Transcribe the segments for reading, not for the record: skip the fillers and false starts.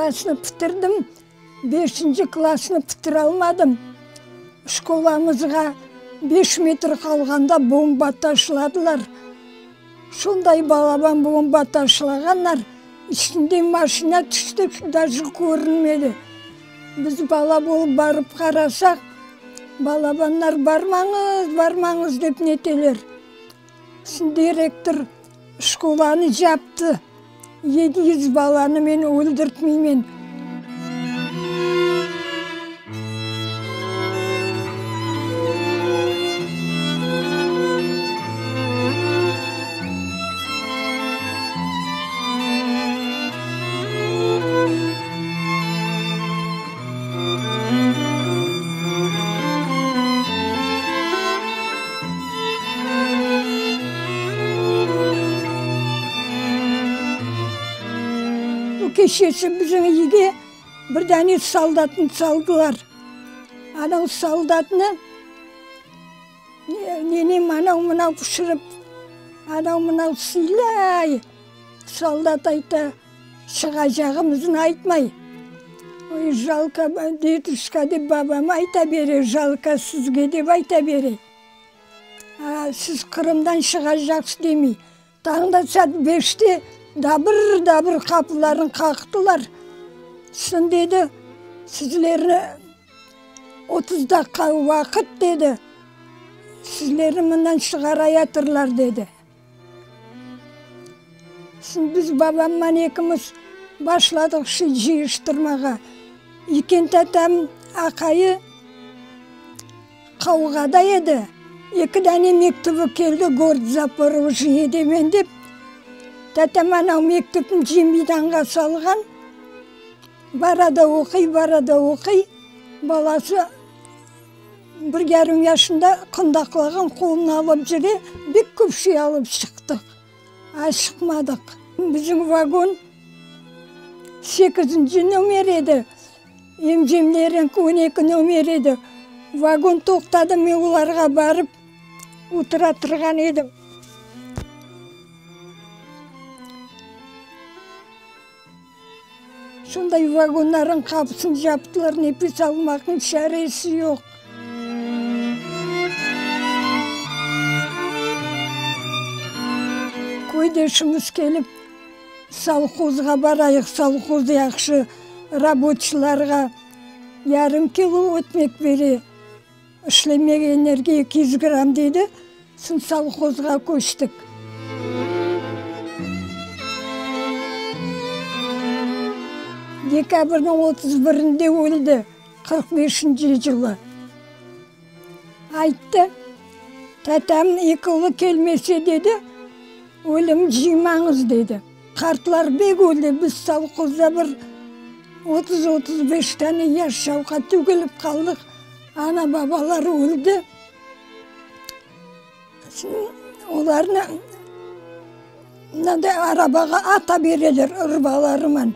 Klasnı pitirdim, beşinci klasnı pitiralmadım. Şkolamızğa beş metr qalğanda bomba taşladılar. Şonday balaban bomba taşlağanlar, içinden maşina tüşti, daje körünmedi. Biz bala bolıp barıp qarasaq, balabanlar barmañız, barmañız dep neteler. Soñ direktor şkolanı captı, 700 balanı men öldürtmeymen. Bu keşesi bizim iyge bir dane soldatnı saldılar. Anav soldatnı nenem anav-mınav pişirip, anav-mınav sıylay. Soldat ayta, Çıqacağımıznı aytmay. Oy, jalko, deduşka, dep babam ayta bere, jalko sizge dep ayta bere. A, siz Qırımdan çıqacaqsız demey. Tañda saat beşte dabır-dabır qapılarnı qaqtılar. Soñ dedi, sizlerni 30 daqqa vaqıt, dedi, sizlerni mından çıqarayatırlar, dedi. Soñ biz babamman ekimiz başladıq şu cıyıştırmağa. Üyken tatam aqayı qavğada edi. Eki dane mektübi keldi, Gorod Zaporojye demen dep. Tatam anav mektüpni cemidanğa salğan. Bara da oquy, bara da oquy. Balası Bir yarım yaşında qındaqlağan qoluna alıp cüre, bek köp şey alıp çıqtıq, aşıqmadıq. Bizim vagon sekizinci nomer edi, emcemleriñki on eki nomer edi. Vagon toqtadı, men olarğa barıp otura turğan edim. Şunday vagonlarnıñ qapısını yaptılar, nefes almaqnıñ çaresi yoq. Köydeşimiz kelip, sovhozğa barayıq, sovhoz yahşı, raboçilarğa yarım kilo ötmek bere, işlemegenlerge 200 gramm dedi, soñ sovhozğa köçtik. Dekabrniñ 31-inde öldi, 45-nci yılı. Ayttı, tatam eki ulı kelmese, dedi, ölüm cıymañız, dedi. Qartlar bek öldi, biz sovhozda bir 30-35 tane yaş şavqa tügülip qaldıq, ana-babalar öldi. Olarnı mınanday arabağa ata bereler urbalarıman.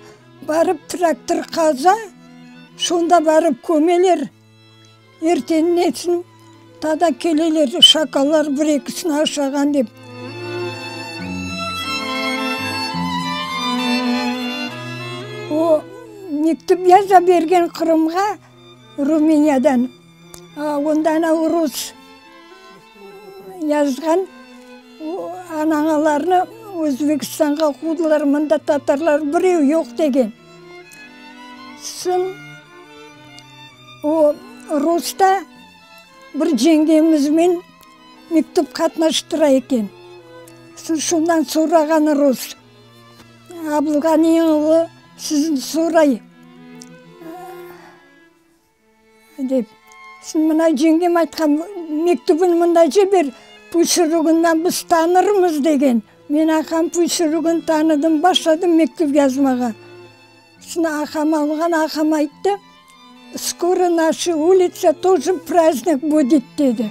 Barıp traktor qaza, şonda barıp kömeler. Ertenine tada keleler, şakallar bir-ekisini aşağan dep. O, mektüp yaza bergen Qırımğa Rumıniyadan. Onda ana rus yazğan, anañalarnı Özbekistanğa quvdılar, mında tatarlar birev yoq degen. Soñ o rus da bir ceñgemizmen mektüp qatnaştıra eken. Soñ şundan sorağan rus, Abılğaniñ oğlu sizni soray. Dep. Soñ mına cengem aytqan, mektübini mında ciber, puşurugından biz tanırmız, degen. Men aqam puşurugını tanıdım, başladım mektüp yazmağa. Soñ aqam alğan, aqam ayttı, Skoro naşa ulitsa тоже prazdnik budet, dedi.